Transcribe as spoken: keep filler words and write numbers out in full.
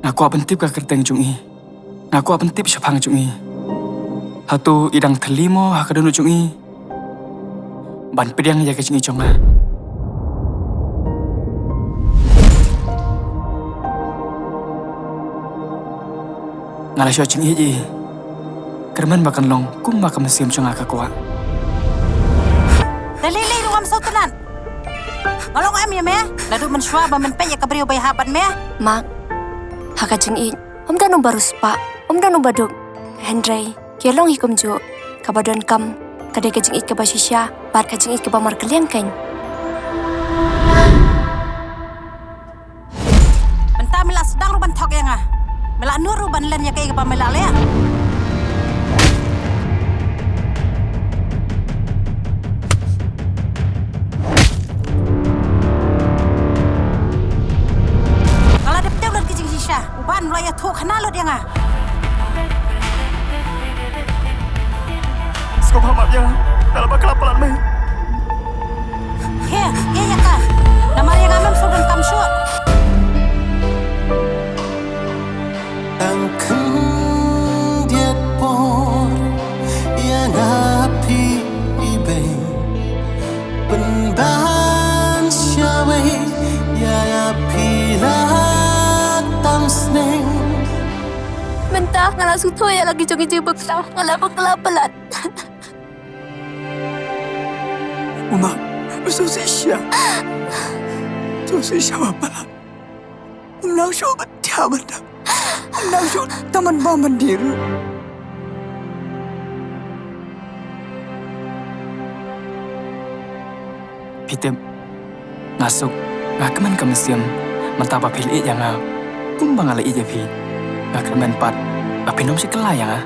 Nga kwah ban tip ka kyrteng jong i. Nga kwah ban tip shaphang jong i. Hato i dang thylli mo ha ka dohnud jong i ban pdiang ïa ka jingïeit jong nga? Nga la shu jingïeit ïa i. Kyrmen ba kan long kumba ka mynsiem jong nga ka kwah. Te lei lei ruh ngam sngewtynnat. Nga long em ïa me? Naduh mynshuwa ba men peit ïa ka briew ba ïahap bad me. Mark, ha ka jingïeit ym don uba riewspah, ym don uba duk. Hynrei ka long hi kumjuh, kaba donkam ka dei ka jingïeit kaba shisha bad ka jingïeit kaba markylliang kein. Mynta me la sdang ruh ban thok ïa nga. Me la nud ruh ban len ïa kaei kaba me la leh. Nga la dep tip lut ka jingshisha. U Ban u la ïathuh khana lut ïa nga. Sngewbha map ïa nga, nga la bakla palat me. Khie, khie ïa ka. Namar ïa nga mem sngewdonkam shuh. Tang khyndiat por ïa nga phi i bei. Pynban shawei ïa phi la tam sneng. Mynta nga la sngewthuh ïa la ki jong ki jingbakla, nga la bakla palat. Uma, u sngewsih sha. U sngewsih sha ba palat. Um nang shuh ban thiah ban dap. Um nang shuh tang ban bam ban dih ruh. Phi tip, nga suk, nga kmen ka mynsiem mynta ba phi la ïeit ïa nga kumba nga la ïeit ïa phi. Nga kmen pat ba phin ym shah kylla ïa nga.